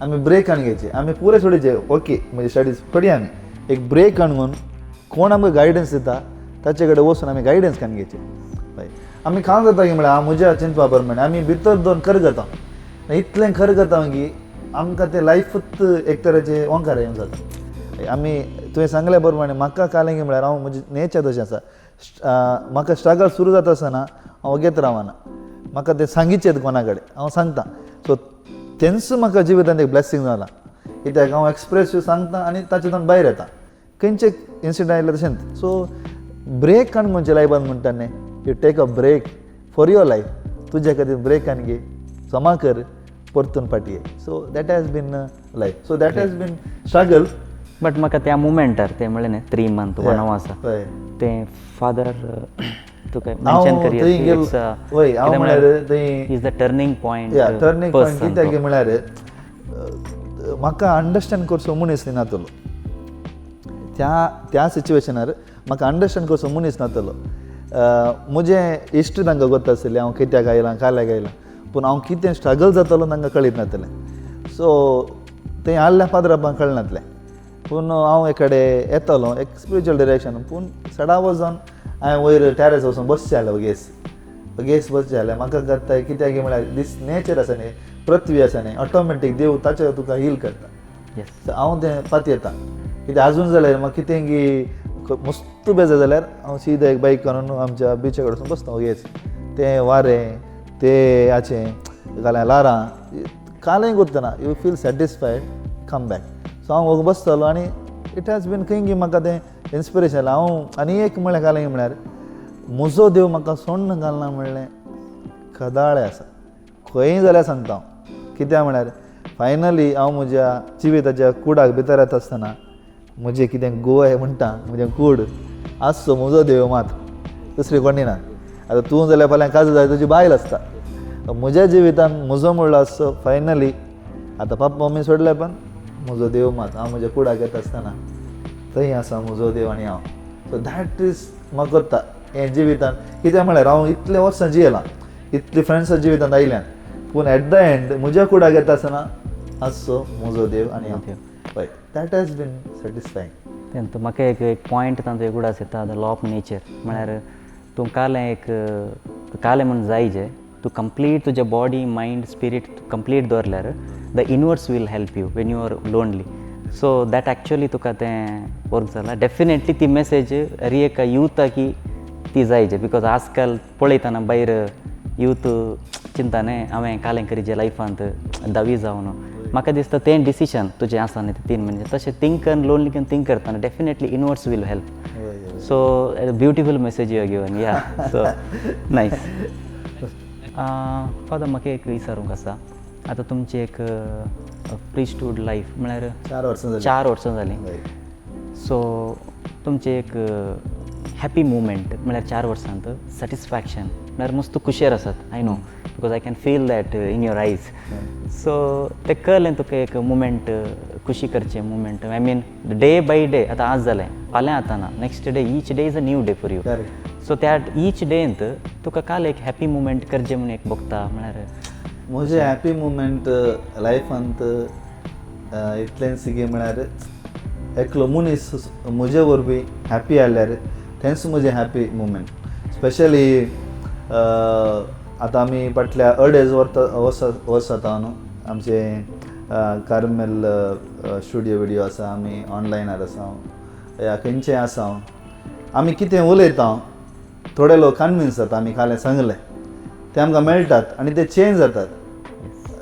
आमी ब्रेक आनी घेवचे, आमी पुरे सोडीचे. ओके, म्हणजे स्टडीज सोडया, आमी एक ब्रेक आणून कोण आमकां गायडन्स दिता ताचे कडेन वचून आमी गायडन्स काडून घेवचे. हय, आमी काम जाता की म्हळ्यार हांव म्हज्या चिंतपा प्रमाणे आमी भितर दोन खर करता, इतलें खर करता की आमकां तें लायफूच एक तरेचें ओंकार येवन जाता. आमी तुवें सांगल्या प्रमाणे म्हाका कालें की म्हळ्यार हांव म्हजें नेचर तशें आसा. म्हाका स्ट्रगल सुरू जाता आसतना हांव वगेत रावना. म्हाका तें सांगिचें कोणा कडेन हांव सांगता. सो तेंच म्हाका जिवितांत एक ब्लेसींग जाला, कित्याक हांव एक्सप्रेसिव सांगता आनी ताचेतून भायर येता. खंयचे इन्सिडंट आयले तशेंच. सो ब्रेक काड म्हणचे लायफान म्हणटा न्ही, you take a break for your life, तुज्या खातीर ब्रेक आनी घे, क्षमा कर, परतून फाटी ये. So that has been life, so that has been struggle. But म्हाका त्या मुमेंटार तें म्हणलें न्ही 3 मंथ वनवासा, हय. तें फादर तुका मेन्शन हांव थंय गेलो, वय, हांव म्हळ्यार थंय is the turning point. या टर्निंग पॉयंट कित्याक म्हळ्यार म्हाका अंडरस्टँड करचो मनीस नातलो त्या त्या सिच्युएशनार, म्हाका अंडरस्टँड करचो मनीस नातलो. म्हजें इश्ट तांकां गोत आसलें हांव कित्याक आयलां काल्याक आयलां, पूण हांव कितें स्ट्रगल जातालो तांकां कळीत नातलें. सो थंय आहल्या फादरापांक कळनातलें, पूण हांव एकडे येतालो एक स्पिरिच्युअल डिरेक्शन, पूण सडा वचोन हांवें वयर टॅरस वचून बसचें जालें, गॅस गॅस बसचें जालें म्हाका करता कित्याक म्हळ्यार दीस नेचर आसा न्ही, पृथ्वी आसा न्ही, ऑटोमॅटीक देव ताचेर तुका हील करता. सो हांव तें पातयेता कित्याक आजून जाल्यार म्हाका कितें की मस्त बेजार जाल्यार हांव सीधा एक बायक काडून आमच्या बिचा कडेन वचून बसता गॅस, तें वारें तें हाचें घालें ल्हारां कालें करतना you feel satisfied come back. So हांव वोगो बसतालो आनी it has been खंय की म्हाका तें इन्स्पिरेशन. हांव आनी एक म्हळ्यार कालें म्हळ्यार म्हजो देव म्हाका सोण्ण घालना म्हणलें खदाळें आसा, खंय जाल्यार सांगता हांव. कित्याक म्हळ्यार फायनली हांव म्हज्या जिविताच्या कुडाक भितर येता आसतना म्हजें कितें गोवा म्हणटा म्हजें कूड आसचो म्हजो देव मात, दुसरी कोणी ना. आतां तूं जाल्यार फाल्यां काजू जाय तुजी बायल आसता, म्हज्या जिवितान म्हजो म्हणलो आसचो फायनली आतां पाप्पा मम्मी सोडले पण म्हजो देव मात, हांव म्हज्या कुडाक येता आसतना थंय आसा म्हजो देव आनी हांव. सो that is म्हाका करता हें जिवितान, कित्याक म्हळ्यार हांव इतले वर्सां जियेलां, इतली फ्रेंड्सां जिवितांत आयल्यान, पूण एट the and म्हज्या कुडाक येता आसतना आसचो म्हजो देव आनी हांव. हय, that has been satisfying. तें म्हाका एक एक पॉयंट तांचो एक उडास येता, the law of nature. म्हळ्यार तूं कालें एक कालें म्हूण जाय जे तूं कंप्लीट तुजें बॉडी मायंड स्पिरीट कंप्लीट दवरल्यार the universe will help you when you are lonely. So that actually तुका तें वर्क जाला डेफिनेटली. ती मेसेज हर एका युथाकी ती जायजे, because आजकाल पळयतना भायर यूथ चिंता न्ही हांवें कालें करीजे लायफांत दावी जावन, म्हाका दिसता तें डिसिशन तुजें आसा न्ही 3 म्हयने तशें थिंक करून लोनली करून थिंक करतना definitely universe will help. So beautiful message you given, yeah, so nice. Father, म्हाका एक विचारूंक आसा, आतां तुमची एक प्रिस्टूड लायफ म्हळ्यार 4 वर्सां जालीं. 4 वर्सां जालीं. सो तुमचें एक हॅपी मुमेंट म्हळ्यार 4 वर्सांत सॅटिस्फॅक्शन म्हळ्यार मस्त खुशेर आसात, I know because I can feel that in your eyes. So तें कळ्ळें तुका एक मुमेंट खुशी करचें moment, I mean day by day, आतां आज जालें फाल्यां आतां ना, next day, each day is a new day for you. So त्या ईच डेंत तुका काल एक हॅपी मुमेंट करचें म्हूण एक भोगता म्हळ्यार? म्हजें हॅपी मुमेंट लायफांत इतलेंच की म्हळ्यार एकलो मनीस म्हजे वरवीं हॅपी जाल्यार तेंच म्हजें हॅपी मुमेंट. स्पेशली आतां आमी फाटल्या 2.5 वर्सां न्हू आमचें कार्मेल स्टुडियो विडियो आसा, आमी ऑनलायनार आसा या खंयचें आसा, आमी कितें उलयता थोडे लोक कन्विन्स जाता, आमी कालें सांगलें ते आमकां मेळटात आनी ते चेंज जातात.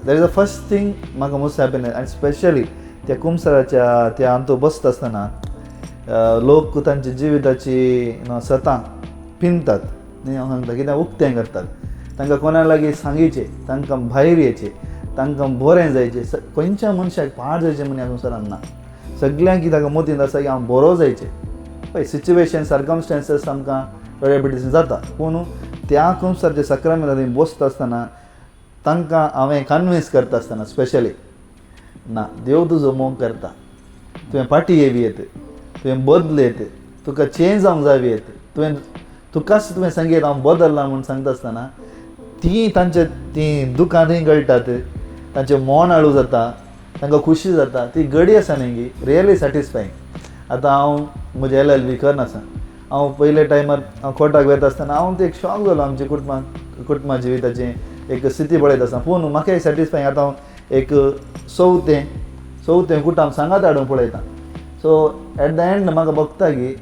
That is the first thing म्हाका मोस्ट हॅपीनेस. आनी स्पेशली त्या कुमसराच्या त्या अंतू बसता आसतना लोक तांच्या जिविताची सतां पिंदतात न्ही, हांव सांगता कित्याक उक्तें करतात, तांकां कोणा लागीं सांगीचें, तांकां भायर येचें, तांकां बरें जायचें. खंयच्या मनशाक पाड जायचें म्हूण ह्या संवसारान ना, सगळ्यांक ताका मतींत आसा की हांव बरो जायचें. पळय सिच्युएशन सर्कमस्टांसीस आमकां थोडे बेटीन जाता, पूण त्या कुमसारच्या सक्रामेंतान बसता आसतना तांकां हांवें कन्विन्स करता आसतना स्पेशली ना देव तुजो मोग करता, तुवें फाटी येवी येत, तुवें बदल येत, तुका चेंज जावंक जाय येत, तुवें तुकाच तुवें सांगीत हांव बदलला म्हूण सांगता आसतना तीं तांचे तीं दुकां थंय गळटात, तांचें मन हाळू जाता, तांकां खुशी जाता, ती गडी आसा न्ही गी रियली सॅटिस्फायींग. आतां हांव म्हजें LLB करना आसा, हांव पयले टायमार हांव कोर्टाक वयता आसतना हांव ते एक शॉक जालो आमचे कुटुंबा जिविताचें एक स्थिती पळयत आसतना, पूण म्हाका एक सॅटिस्फायींग. आतां हांव एक चवथें कुटुंब सांगात हाडूंक पळयता. सो एट the and म्हाका भोगता की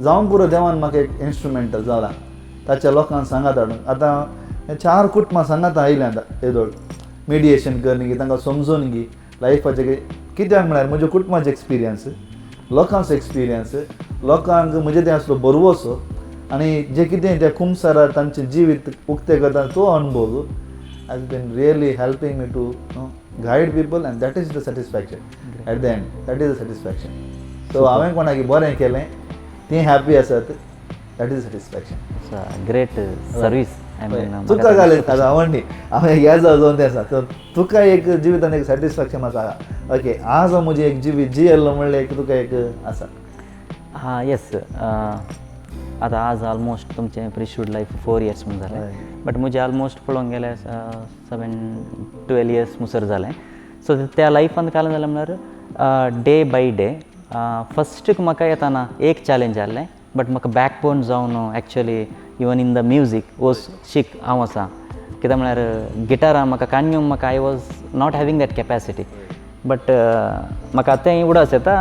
जावंक पुरो देवान म्हाका एक इन्स्ट्रुमेंटल जाला ताच्या लोकांक सांगात हाडूंक. आतां हे चार कुटुंबां सांगात आयलें आतां येदोळ मिडिएशन करन गी तांकां समजून गी लायफाचें कित्याक म्हळ्यार म्हज्या कुटुंबाचें एक्सपिरियन्स, लोकांचो एक्सपिरियन्स, लोकांक म्हजे तें आसलो बरवसो आनी जे कितें त्या कुमसारार तांचें जिवीत उक्तें करता तो अणभव has been really helping me to guide people, and that is the satisfaction at the end. That is the satisfaction. So हांवें कोणाक बरें केलें, तीं हॅपी आसात, that is satisfaction. Great service, I mean. तुका घालें आतां हांव न्ही, हांवें हें जावन तें आसा. सो तुका एक जिवितान एक सॅटिस्फॅक्शन आसा, ओके आज हांव म्हजें एक जिवीत जियेल्लो म्हणलें एक तुका एक आसा. हां, येस. आतां आज ऑलमोस्ट तुमचें प्रिस्टहूड लायफ 4 इयर्स म्हूण जालें, बट म्हजें ऑलमोस्ट पळोवंक गेल्यार 7, 12 इयर्स मुसर जालें. सो त्या लायफान काल जालें म्हणल्यार डे बाय डे फस्टक म्हाका येताना एक चॅलेंज आहलें, बट म्हाका बॅकबोन जावन actually even in the music was शीक हांव आसा. कित्याक म्हळ्यार गिटारा म्हाका काणयो म्हाका I was not having that capacity, but म्हाका आतांय उडास येता,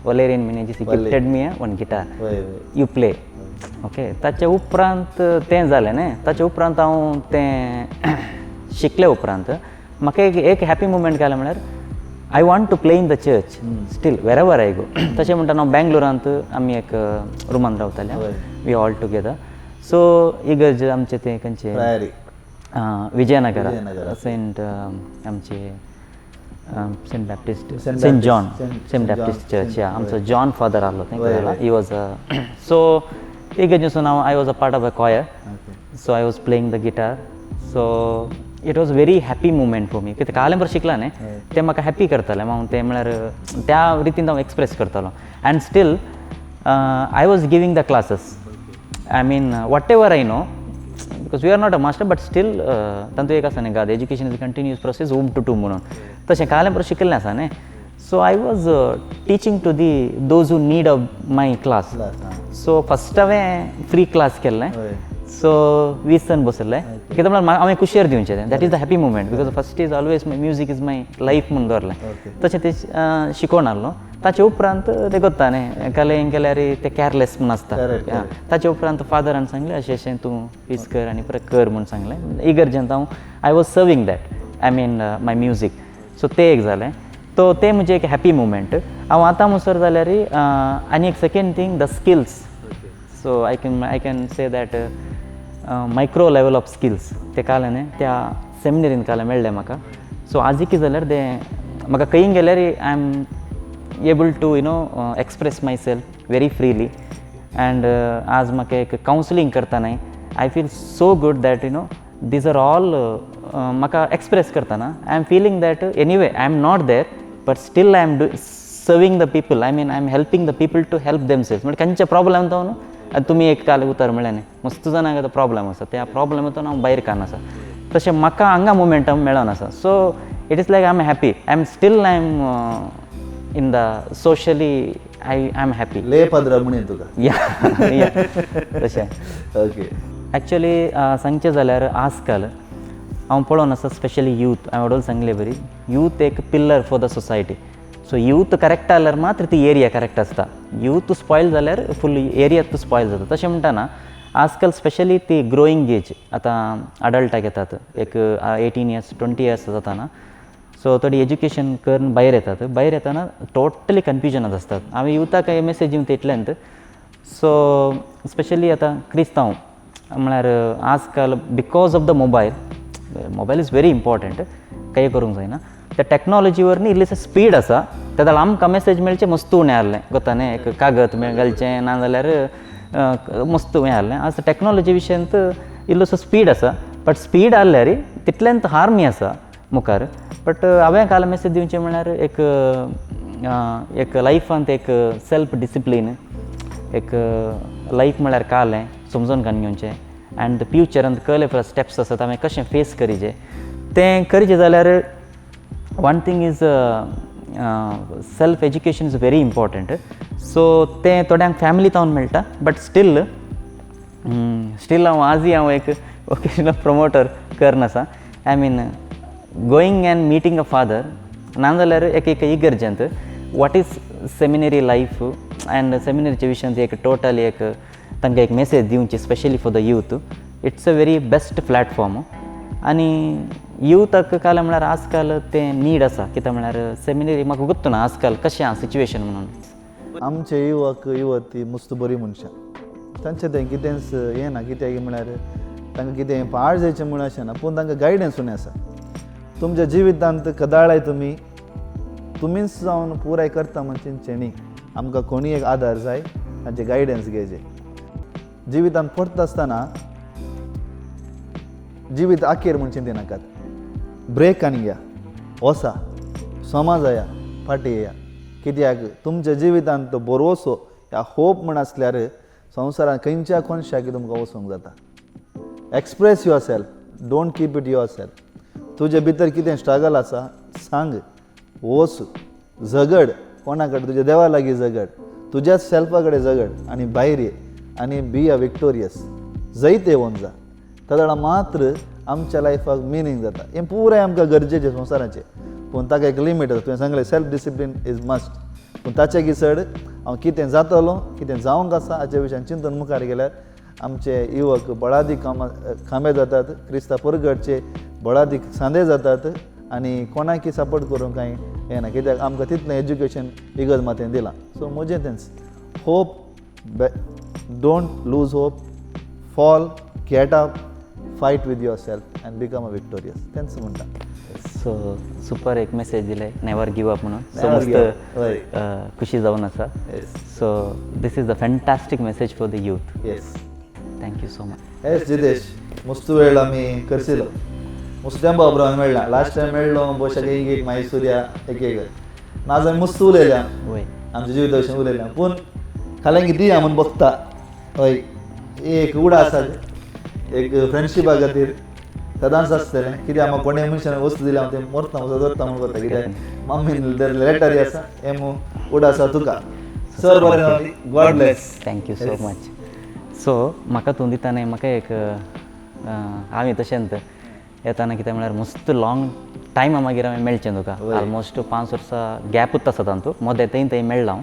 Valerian Menezes gifted me one guitar. वय वय you play, okay. ताचे उपरांत तें जालें न्ही, ताचे उपरांत हांव तें शिकले उपरांत म्हाका एक एक हॅपी मुमेंट काय म्हळ्यार I want to play in the church still, wherever I go. तशें म्हणटा हांव बँगलोरांत आमी एक रुमान रावताले, we all together. सो इगर्ज आमचें तें खंयचें? प्रायरी. विजयनगर. विजयनगर. सेंट आमचे Saint Baptist, Saint Saint John. Saint Saint Baptist church, yeah. आमचो जॉन फादर आहलो थंय, he was. सो इगर्जेसून हांव I was a part of a choir. So I was playing the guitar, so it was very happy moment for me. कित्याक कालें बरें शिकला न्ही, तें म्हाका हॅपी करतालें. हांव तें म्हळ्यार त्या रितीन हांव एक्सप्रेस करतालो and still I was giving the classes, I mean, whatever I know, because we are not a master, but still तांतूं एक आसा न्ही गाद, education is continuous process womb to tomb म्हणून. तशें कालें बरें शिकिल्लें आसा न्ही, so I was teaching to the those who need of my class. So first हांवें फ्री क्लास केल्लें. सो 20 जाण बसयल्ले. कित्याक म्हळ्यार हांवें कुशेर दिवचें तें, that is the happy moment, because first is always my music is my life म्हूण दवरलें. तशें तें शिकोवन आहलो. ताचे उपरांत तें कोत्ता न्ही, कालें केल्यार तें कॅरलेस म्हूण आसता. ताचे उपरांत फादरान सांगलें, अशें अशें तूं फीस कर आनी परत कर म्हूण सांगलें. इगर्जेंत हांव I was serving that, I mean, my music. So तें एक जालें, तो तें म्हजें एक हॅपी मुमेंट. हांव आतां म्हणसर जाल्यार आनी एक second thing, the skills. So I can say that micro level of skills ते काल न्ही त्या सेमिनरीन काल मेळ्ळें म्हाका. सो आजी कितें जाल्यार तें म्हाका खंय गेल्यार I am able to express myself very freely, and आज म्हाका एक कावन्सिलींग करतना I feel so good that these are all म्हाका एक्सप्रेस करतना I am feeling that anyway I am not there, but still I am do serving the people, I mean, I am helping the people to help themselves. म्हणजे खंयचे problem तो न्हू, आतां तुमी एक काल उतर म्हणलें न्ही, मस्त जाणांक आतां प्रॉब्लेम आसा, त्या प्रॉब्लेमांतून हांव भायर काडून आसा. तशें म्हाका हांगा मुमेंटम मेळोन आसा. So it is like I am happy, I am still, I am in the socially, I am happy. ले पदरा म्हणून तुका. या या, तशें. ॲक्च्युली सांगचें जाल्यार आजकाल हांव पळोवन आसा, स्पेशली यूथ, हांवें वडोल सांगले बरी, यूथ एक pillar for the society. So youth correct जाल्यार मात्र ती एरिया करेक्ट आसता. यूथ स्पॉयल जाल्यार फूल एरिया स्पॉयल जाता. तशें म्हणटना आजकाल स्पेशली ती ग्रोईंग एज आतां अडल्टाक येतात, एक 18 इयर्स, 20 इयर्स जाताना, सो थोडी एज्युकेशन करून भायर येतात. भायर येताना टोटली कन्फ्युजनात आसतात. हांवें युथाक मेसेज दिवंक तितलेंत. सो स्पेशली आतां क्रिस्तांव म्हळ्यार आजकाल because of the mobile, mobile is very important, काही करूंक जायना. त्या टॅक्नॉलॉजीवर न्ही इल्लीसो स्पीड आसा, तेदा आमकां मेसेज मेळचें मस्त उणें आहलें गोता न्ही, एक कागद घालचें ना जाल्यार मस्त हें आहलें. आज टॅक्नॉलॉजी विशयांत इल्लोसो स्पीड आसा, बट स्पीड आहल्यार तितलेंत हार्मूय आसा मुखार. बट हांवें काल मेसेज दिवचें म्हळ्यार एक एक लायफांत एक सेल्फ डिसिप्लीन, एक लायफ म्हळ्यार कालें समजून काडून घेवचें अँड फ्युचरांत कले स्टेप्स आसात हांवें कशें फेस करीचें, तें करचें जाल्यार one thing is self education is very important. So तें थोड्यांक फॅमिली तावन मेळटा, बट स्टील स्टील हांव आजूय हांव एक वोकेशनल प्रमोटर करन आसा. I mean, going and meeting a father, नाजाल्यार एक एक इगर्जेंत what is seminary life and सेमिनरीच्या विशयांत एक टोटली एक तांकां एक मेसेज दिवची, specially for the youth. It's a very best platform. आनी युथाक काल म्हळ्यार आजकाल तें नीड आसा, कित्याक म्हळ्यार सेमिनरी म्हाका गोत्तू ना आजकाल कशें आसा सिच्युएशन म्हणून. आमचे युवक युवती मस्त बरी मनशां, तांचें तें कितेंच हें ना, कित्याक म्हळ्यार तांकां कितें पाड जायचें म्हूण अशें ना, पूण तांकां गायडन्स उणें आसा. तुमच्या जिवितांत कदाळाय तुमी तुमीच जावन पुराय करता म्हण चिंतचें न्ही, आमकां कोणीय एक आदार जाय, तांचें गायडन्स घेवचें. जिवितांत पडटा आसतना जिवीत आखेर म्हूण चिंती नाकात, ब्रेक आनी घ्या, वसा समा जाया, फाटीं येया, कित्याक तुमच्या जिवितांत तो बरोसो ह्या होप म्हण आसल्यार संवसारांत खंयच्या कोनशाक तुमकां वचूंक जाता. Express yourself, don't keep it yourself. तुजे भितर कितें स्ट्रगल आसा सांग, वच झगड कोणा कडेन, तुज्या देवा लागीं झगड, तुज्याच सेल्फा कडेन झगड आनी भायर ये आनी बी अ विक्टोरियस, जैत येवन जा. तेदोळा मात्र आमच्या लायफाक मिनींग जाता. हें पुराय आमकां गरजेचें संवसाराचें, पूण ताका एक लिमीट आसा. तुवें सांगलें सेल्फ डिसिप्लीन is must, पूण ताचे चड हांव कितें जातलो, कितें जावंक आसा हाच्या विशयान चिंतून मुखार गेल्यार आमचे युवक बळादीक खांबे जातात, क्रिस्ता परगटचे बळादीक सांदे जातात आनी कोणाकय सपोर्ट करूंक कांय हें ना, कित्याक आमकां तितलें एज्युकेशन इगर्ज मातेन दिलां. सो म्हजें तेंच hope, don't lose hope, fall, get up, fight with yourself and become a victorious, तेंच म्हणटा. सो सुपर एक मेसेज दिले, नेवर गिव अप म्हणून. सो Never give मस्त up. हय. खुशी जावन आसा. So this is the fantastic message for the youth. Yes. Thank you so much. Yes Jitesh, मस्त वेळ आमी करसिलो, मस्त तेंपा उपरांत मेळ्ळा. लास्ट टायम मेळ्ळो बोशाक एक एक मागीर सुर्या एक एक नाजाल्यार मस्त उलयल्या, वय आमच्या जिविता विशीं उलयल्या, पूण खाल्यां कितें दिया म्हूण बघता. हय, एक उडा आसा एक फ्रेंडशिपा खातीर सदांच आसतलें, कित्याक म्हाका कोणें मनशान वस्तू दिल्या हांव तें मरता वचत दवरता म्हूण करता, कित्याक मम्मीन लेटर आसा हें म्हूण उडा आसा तुका. सर बरें, God bless. Thank you so much. So म्हाका तूं दिता न्ही, म्हाका एक हांवें तशेंच येताना कितें म्हळ्यार मस्त लाँग टायमा मागीर हांवें मेळचें तुका, ऑलमोस्ट 5 वर्सां गॅपूच आसा तातूंत, मदें थंय थंय मेळ्ळा हांव.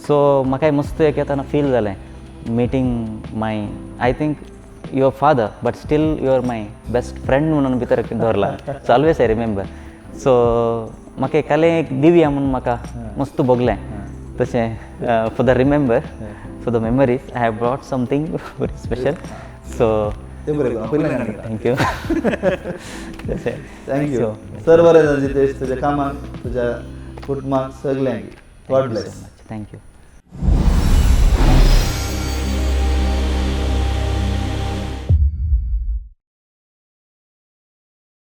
सो म्हाका मस्त एक येताना फील जालें meeting my, I think your father, but still you are my best friend म्हणून भितर दवरला. So always I remember. So म्हाका कालें एक दिवया म्हणून म्हाका मस्त भोगलें तशें, for the remember, for the memories I have brought something very special. So तें बरें करूं, पयलें गाणें. Thank you. तशें thank you sir, बरें जालें जितेश, तुज्या कामाक, तुज्या कुटुंबाक, सगल्यांक. God bless. Thank you.